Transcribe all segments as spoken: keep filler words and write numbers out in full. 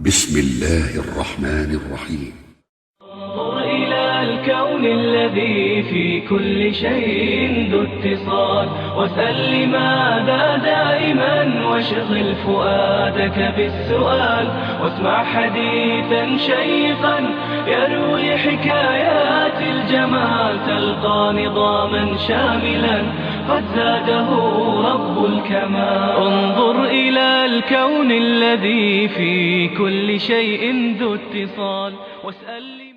بسم الله الرحمن الرحيم. انظر إلى الكون الذي في كل شيء ذو اتصال، واسأل لماذا دائما، واشغل فؤادك بالسؤال، واسمع حديثا شيقا يروي حكايات الجمال، تلقى نظاما شاملا قد زاده رب الكمال. انظر إلى الكون الذي في كل شيء ذو اتصال، واسأل لماذا.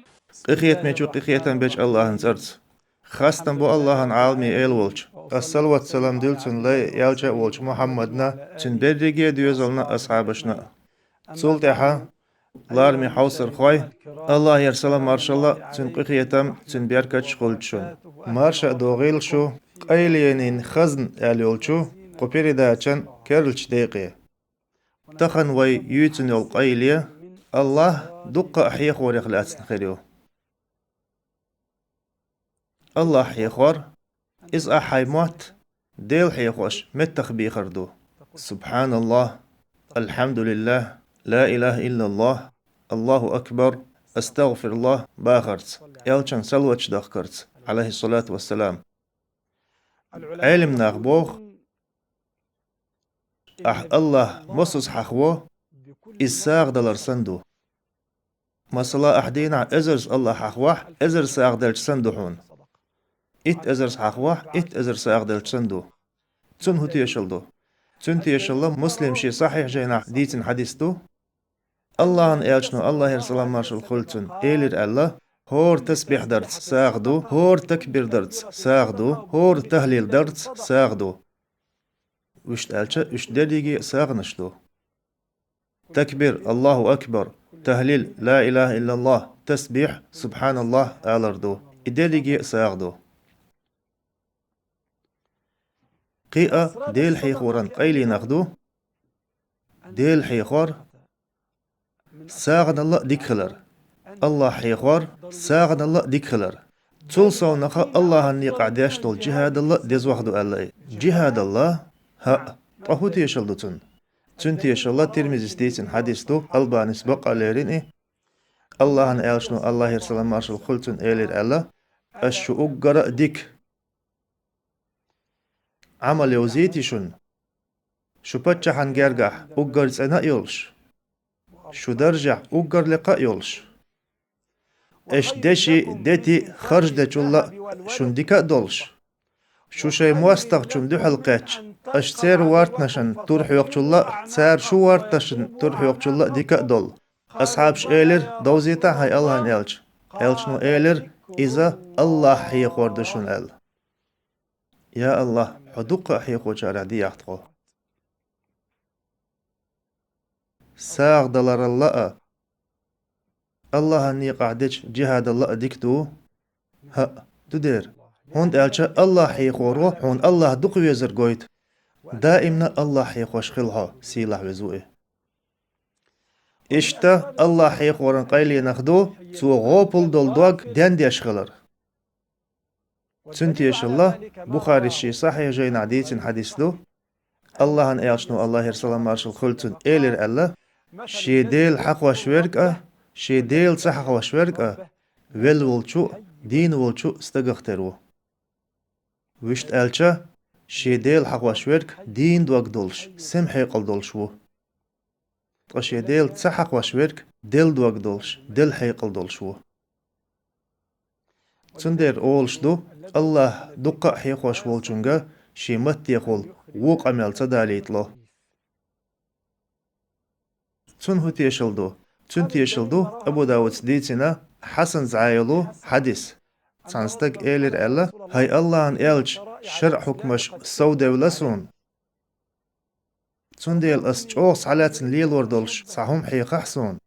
Къинхетамечо къинхетам бечу Аллахьан цӀарца. Хастам бу Аллахьан, Ӏаламийн Эла волчу. Ас салават-салам дуьллу Цуьнан лай а, элча а волчу Мухьаммадна, цуьнан берриге а доьзална а, асхьабашна а. Цул тӀаьхьа лараме хьовсархой, Аллахьера салам-маршалла, Цуьнан къинхетам, Цуьнан беркаташ хуьлда шуна. Марша а догӀийла шу «Къайленийн хазна» аьлла йолчу кху передачан керлачу декъе. Тахана вай юьйцина йолу къайле Аллахь дуккха а хьехорах лаьцна хир ю. Аллахь хьехор, иза ахь хьайн мотт Дела хьехош меттах бехар ду. Субханаллахь, Алхьамдулиллахь, Ла илаха иллаллахь, Аллаху акбар, АстагӀфируллахь бахарца, элчанна салаваташ дахкарца, Ӏалайхиссалату вассалам. Ӏелам наха боху, ахь Аллахь мосазза хьахаво, иза сагӀа далар санна ду. Масала, ахь дийнахь эзарза Аллахь хьахавахь, эзар сагӀа делча санна ду хьуна. Итт эзарза хьахавахь, итт эзар сагӀа делча санна ду. Цунна хӀун тешалла ду? Цуьнан тешалла Муслима шен сахьихь жайнахь дийцина хьадис ду. Аллахьан элчано, Аллахьера салам-маршалла хуьлда цунна, элира аьлла: «ХӀора тасбихь дарца сагӀа ду, хӀора такбир дарца сагӀа ду, хӀора тахлил дарца сагӀа ду». Вуьшта аьлча, уьш дерриге а сагӀанаш ду. Такбир, Аллаху акбар, тахлил, Ла илаха иллаллахь, тасбихь, Субханаллахь алар ду. И дерриге а сагӀа ду. Кхин а Дела хьехоран къайленех ду: Дела хьехор, сагӀаналла а дика хилар. Аллахь хьехор, сагӀаналла а дика хилар. Цул совнаха Аллахьан некъахь деш долу джихӀадалла а дезох ду аьлла и. ДжихӀадалла? ХӀаъ. Ткъа хӀун тешалла ду цунна? Цуьнан тешалла Тирмизис дийцина хьадис ду, Албанис бакъ а лерина и. Аллахьан элчано, Аллахьера салам-маршалла хуьлда цунна, элира аьлла: «Ас шу уггара а дика Ӏамал йовзийти шуна, шу паччахьан гергахь уггар цӀена а йолуш, шу даржехь уггар лекха а йолуш, аша деши, дети харждечул а шуна дика а долуш, шу шайн мостагӀчунна дуьхьал кхетча, аша церан вортанашна тур хьоькхучул а, цара шун вортанашна тур хьоькхучул а дика а долу». Асхьабаша элира: «Довзийтахьа, хӀай Аллахьан элча». Элчано элира: «Иза Аллахь хьехор ду шуна», – аьлла. Я Аллахь, хьо дуккха а хьехочарах дехьа тхо. СагӀа даларалла а, Аллахьан некъахь дечу джихӀадалла а дика ду? ХӀаъ, ду дера. ХӀунда аьлча Аллахь хьехоро хьуна Аллахь дукха везар гойту. Даимна Аллахь хьехош хила хьо, сийлахь веза ву и. Иштта Аллахь хьехоран къайленех ду цо гӀопал долу дог дендеш хилар. Цуьнан тешалла Бухарис шен сахьихь жайнахь дийцина хьадис ду. Аллахьан элчано, Аллахьера салам-маршалла хуьлда цунна, элира аьлла: «Шен Дела хьахош верг а, шен Дела ца хьахош верг а, велла волчу а, дийна волчу а стагах тера ву». Вуьшта аьлча, шен Дела хьахош верг дийна дог долуш, сема хьекъал долуш ву. Ткъа шен Дела ца хьахош верг делла дог долуш, делла хьекъал долуш ву. Цундела олуш ду, Аллахь дуккха а хьехош волчуьнга шен маттехула вон къамел ца далийтало. Цунна хӀун тешалла ду? Цуьнан тешалла ду Абу Даудс дийцина хьасан зӀе йолу хьадис. Цхьана стага элира аьлла: «ХӀай Аллахьан элча, шарӀан хьукмаш совдевлла суна. Цундела ас чӀогӀа схьалаьцна лелор долуш цхьа хӀума хьехахьа суна».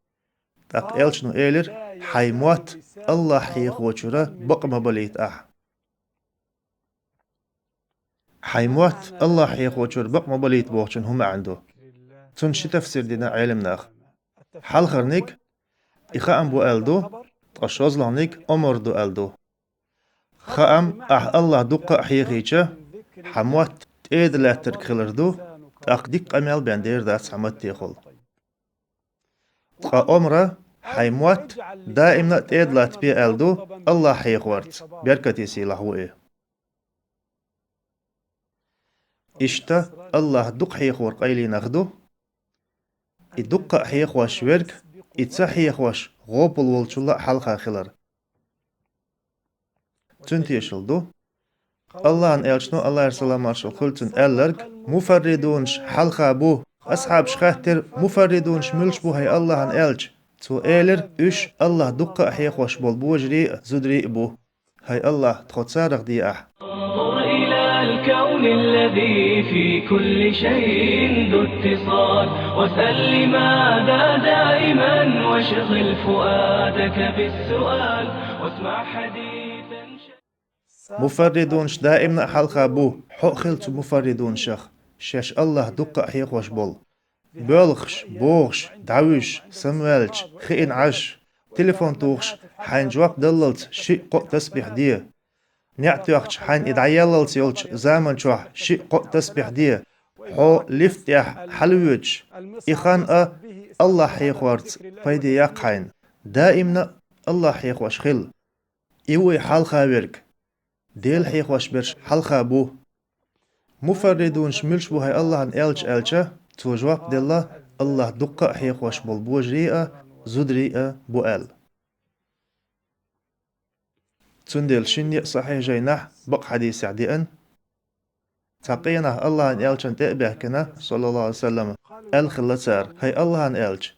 ТӀаккха элчано элира: «Хьайн мотт Аллахь хьехочуьра бакъ ма балийта ахьа». Хьайн мотт Аллахь хьехочуьра бакъ ма балийта бохучун хӀун маьӀна ду? Цунна ши тафсир дина Ӏелам наха. Хьалхарниг и хаам бу аьлла ду, ткъа шозлагӀниг омра ду аьлла ду. Хаам, ахь Аллахь дуккха а хьехийча, хьан мотт тӀеда лаьттарг хилар ду, тӀаккха дика къамел бен дер дац хьан маттехула. Ткъа омра, хьайн мотт даимна а тӀедалатта бе аьлла ду, АллахӀ хьехорца, беркате сийлахь ву и. Иштта АллахӀ дукха хьехор къайленех ду, и дуккха а хьехош верг, и ца хьехош гӀопал волчул а хьалха хилар. Цунна тешал ду АллахӀан элчано, АллахӀера салам-маршалла хуьлда цунна, аьлларг: «Муфарридунаш хьалха бу». Асхьабаша хаьттира: «Муфарридунаш муьлш бу, хӀай АллахӀан элча?» Цо элира: «Уьш АллахӀ дуккха а хьехош болу божарий а, зударий а бу». ХӀай АллахӀ, тхо царах де ахь. انظر إلى الكون الذي في كل شيء ذو اتصال، واسأل لماذا دائما، واشغل فؤادك بالسؤال، واسمع حديثا. Муфарридунаш даимна а хьалха бу, хьо а хила цу муфарридунашах, шаьш АллахӀ дуккха а хьехош болу. Боьлхуш, богӀуш, дӀавуьжуш, самаваьлча, хиъна Ӏаш, телефон тухуш, хьайна жоп даллалц шиъ-кхоъ тасбихь де. НеӀ тоьхча, хьайна и дӀаеллалц йолчу заман чохь шиъ-кхоъ тасбихь де. Хьо лифта тӀехь хьалавоьдуш, и хан а АллахӀ хьехорца пайде яккха хьайна. Даимна а АллахӀ хьехош хила. И ву и хьалха верг. Дела хьехош берш хьалха бу. Муфарридунаш муьлш бу, хӀай АллахӀан элча, аьлча, цо жоп делла: АллахӀ дуккха а хьехош болу божарий а, зударий а бу аьлла. Цундела шинна а сахьихь жайнахь бакъ хьадисехь деана, цхьа къонах АллахӀан элчанна тӀе а баьхкина, саллаллаху Ӏалайхи ва саллам, аьлла хилла цара: «ХӀай АллахӀан элча,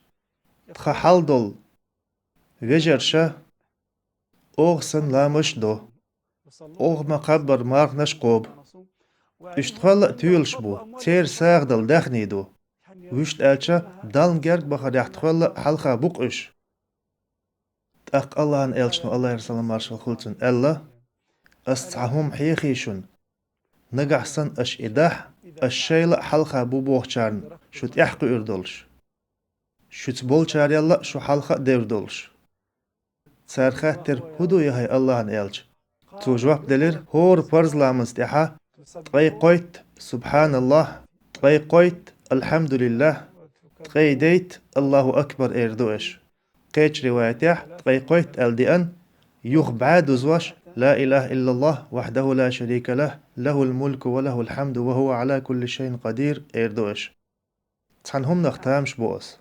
тхан хьал долу вежарша оха санна ламазаш а до, оха ма-кхаббара марханаш а кхобу. Уьш тхол а тоьлуш бу, церан сагӀа дала даьхний ду. Вуьшта аьлча, Далла герга бахарехь тхол а хьалха бу-кх уьш». ТӀаккха АллахӀан элчано, АллахӀера салам-маршалла хуьлда цунна, аьлла: «Ас цхьа хӀума хьехий шуна? Нагахь санна аша и дахь, аша шайл а хьалха бу бохучарна шу тӀаьхьакхуьур долуш, шуьца болчарел а шу хьалха а девр долуш». Цара хаьттира: «ХӀун ду и, хӀай АллахӀан элча?» Цо жоп делира: «ХӀора парз ламаза тӀехьа ткъе кхойтта «СубхьаналлахӀ», ткъе кхойтта «АлхьамдулиллахӀ», ткъе дейтта «АллахӀу акбар» эр ду аша». Кхечу риваятехь ткъе кхойтта аьлла деана, юха бӀе дузош: «Ла илахӀа иллаллахӀ, вахьдахӀу ла шарика лахӀ, лахӀул мулку ва лахӀул хьамду, ва хӀува Ӏала кулли шайин къадир» эр ду аша. Цхьана хӀуманах тамаш бу ас.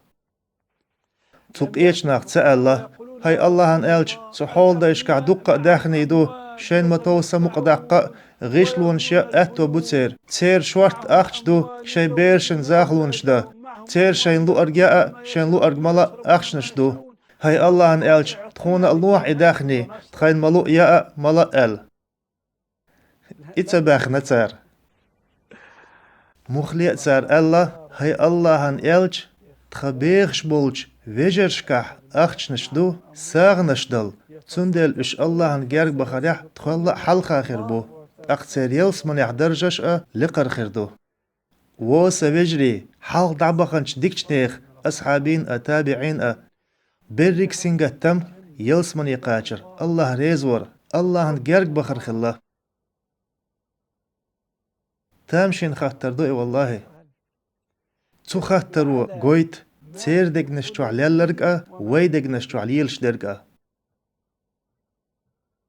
Цу къечу наха ца аьлла: «ХӀай АллахӀан элча, цу хьолдайшкахь дуккха а даьхний ду, шайна ма-тов самукъадаккха а, гӀишлонаш ян а аьтто бу церан. Церан шортта ахча ду, шайн берашна захалонаш дан. Церан шайна луъург ян а, шайна луъург мала а ахчанаш ду. ХӀай АллахӀан элча, тхуна а лохьа и даьхний, тхайна ма-луъу ян а, мала а», аьлла. И ца баьхна цара. Муххале а цара аьлла: «ХӀай АллахӀан элча, тхан бехаш болчу вежаршкахь ахчанаш ду, сагӀанаш дала, цундела уьш АллахӀан герга бахарехь тхол а хьалха хир бу, тӀаккха церан ялсаманехь даржаш а лекхара хир ду». Ва сан вежарий, хьалха дӀабаханчу дикачу нехан, асхьабийн а, табиӀийн а, берриг а сингаттам ялсамане кхачар, АллахӀ реза вар, АллахӀан герга бахар хилла. Тамашийна хаттар ду и, валлахӀи. Цу хаттаро гойту церан дегнаш чохь лелларг а, вай дегнаш чохь лелаш дерг а.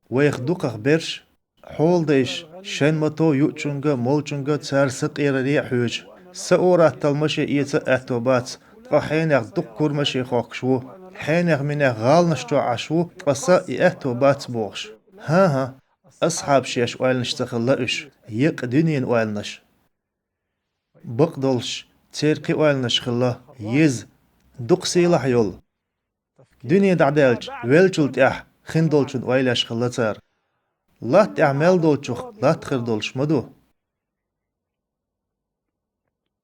Вайх дукхах берш, хьолдайша шайн мато юучунга, молчунга цара сакъераре а хьоьжу, са ораттал машен эца а аьтто бац, ткъа хьенех дуккха кур машен хохкуш ву, хьенех-минех гӀаланаш чохь Ӏаш ву, ткъа са и аьтто бац бохуш. ХӀан-хӀа, асхьабаш шаьш ойланаш ца хилла уьш, еккъа дуьненан ойланаш. Бакъдолуш, церан кхин ойланаш хилла, еза, дукха сийлахь йолу. Дуьне дӀадаьлча, веллачул тӀаьхьа хиндолчун ойланаш хилла цара. Латта тӀехь мел долчух латта хир долуш ма ду.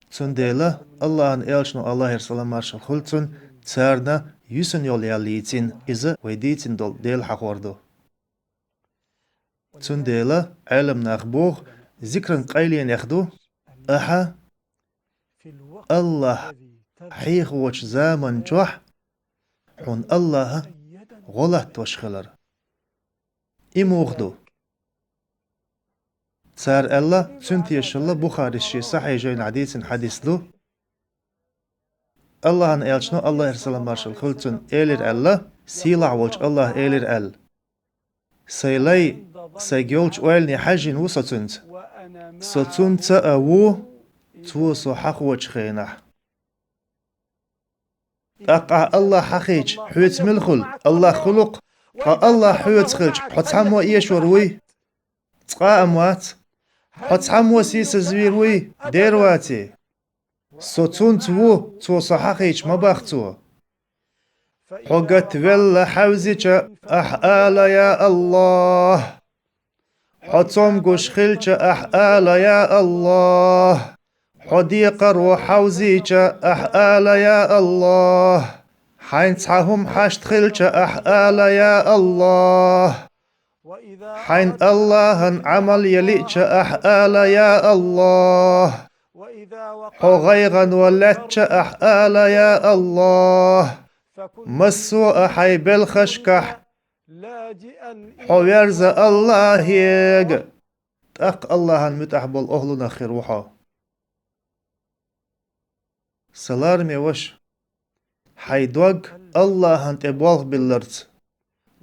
Цундела АллахӀан элчано, АллахӀера салам-маршалла хуьлда цунна, царна юьсанна йолу ял йийцина, иза вай дийцина долу Дела хьахор ду. Цундела Ӏеламнаха боху, зикран къайленех ду, ахьа АллахӀ хьехочу заман чохь хьуна АллахӀа гӀо латтош хилар. И муха ду? Цара аьлла, цуьнан тешалла Бухарис шен сахьихь жайнахь дийцина хьадис ду: Аллахьан элчано, Аллахьера салам-маршалла хуьлда цунна, элира аьлла, сийлахь волчу Аллахьа элира аьлла: «Сайн лай, сайга йолчу ойлане хьаьжжина ву со цуьнца. Со цуьнца а ву, цо со хьахочу хенахь». ТӀаккха ахь Аллахь хьахийча, хьоьца мила хуьлу? Аллахь хуьлу-кх. Ткъа Аллахь хьоьца хилча, хьо цхьаммо а эшор вуй? Цкъа а ма вац. Хьо цхьаммо а сийсазвийр вуй? Дера вац. Со цуьнца ву, цо со хьахийча ма боху цо. Хьо гатвелла хьаьвзича, ахь ала: «Я Аллахь!» Хьо цомгуш хилча, ахь ала: «Я Аллахь!» Хьо декхаро хьовзийча, ахь ала: «Я Аллахь!» Хьайна цхьа хӀума хьашт хилча, ахь ала: «Я Аллахь!» Хьайна Аллахьан Ӏамал ян лиъча, ахь ала: «Я Аллахь!» Хьо гӀайгӀано лаьттача, ахь ала: «Я Аллахь!» Массо а хьайн белхашкахь хьо верза Аллахьега. ТӀаккха Аллахьан муьтӀахь болу охӀлунах хир ву хьо. Сан лараме ваша, хьайн дог Аллахьан тӀе болх билларца,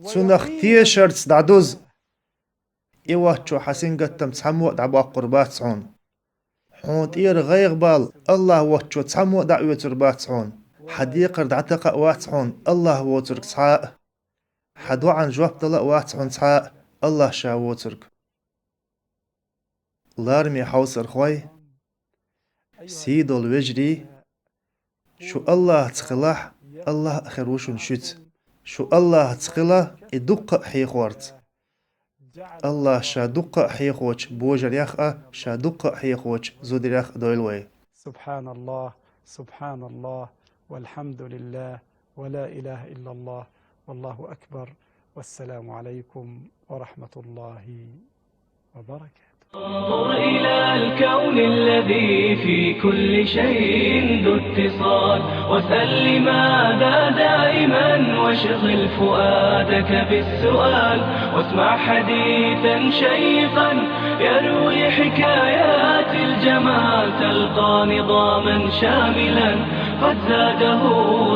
Цунах тешарца дӀадуза. И воцчо хьан сингаттам цхьаммо а дӀабоккхур бац хьуна. Хьуна тӀера гӀайгӀа-бала Аллахь воцчо цхьаммо а дӀаоьцур бац хьуна. Хьан декхар дӀатакха а вац хьуна Аллахь воцург цхьа а. Хьан доӀан жоп дала а вац хьуна цхьа а Аллахь Ша воцург. Лараме хьовсархой, сий долу вежарий, шу Аллахьца хилахь, Аллахь а хир ву шуна шуьца. Шу Аллахьца хила, и дуккха а хьехорца. Аллахь Ша дуккха а хьехочу божарех а, Ша дуккха а хьехочу зударех а дойла вай. سبحان الله، سبحان الله، والحمد لله، ولا إله إلا الله، والله أكبر، والسلام عليكم ورحمة الله وبركاته. انظر إلى الكون الذي في كل شيء ذو اتصال، واسأل لماذا دائما، واشغل فؤادك بالسؤال، واسمع حديثا شيقا يروي حكايات الجمال، تلقى نظاما شاملا قد زاده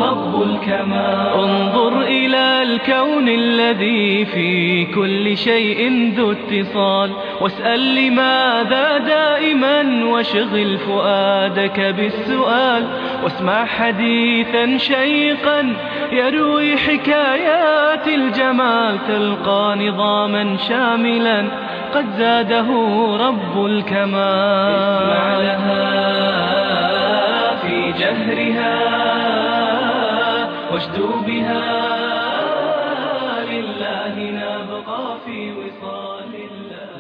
رب الكمال. انظر إلى الكون الذي في كل شيء ذو اتصال، واسأل لماذا دائما، واشغل فؤادك بالسؤال، واسمع حديثا شيقا يروي حكايات الجمال، تلقى نظاما شاملا قد زاده رب الكمال. اسمع لها في جهرها، واشدو بها، لله نبقى في وصال الله.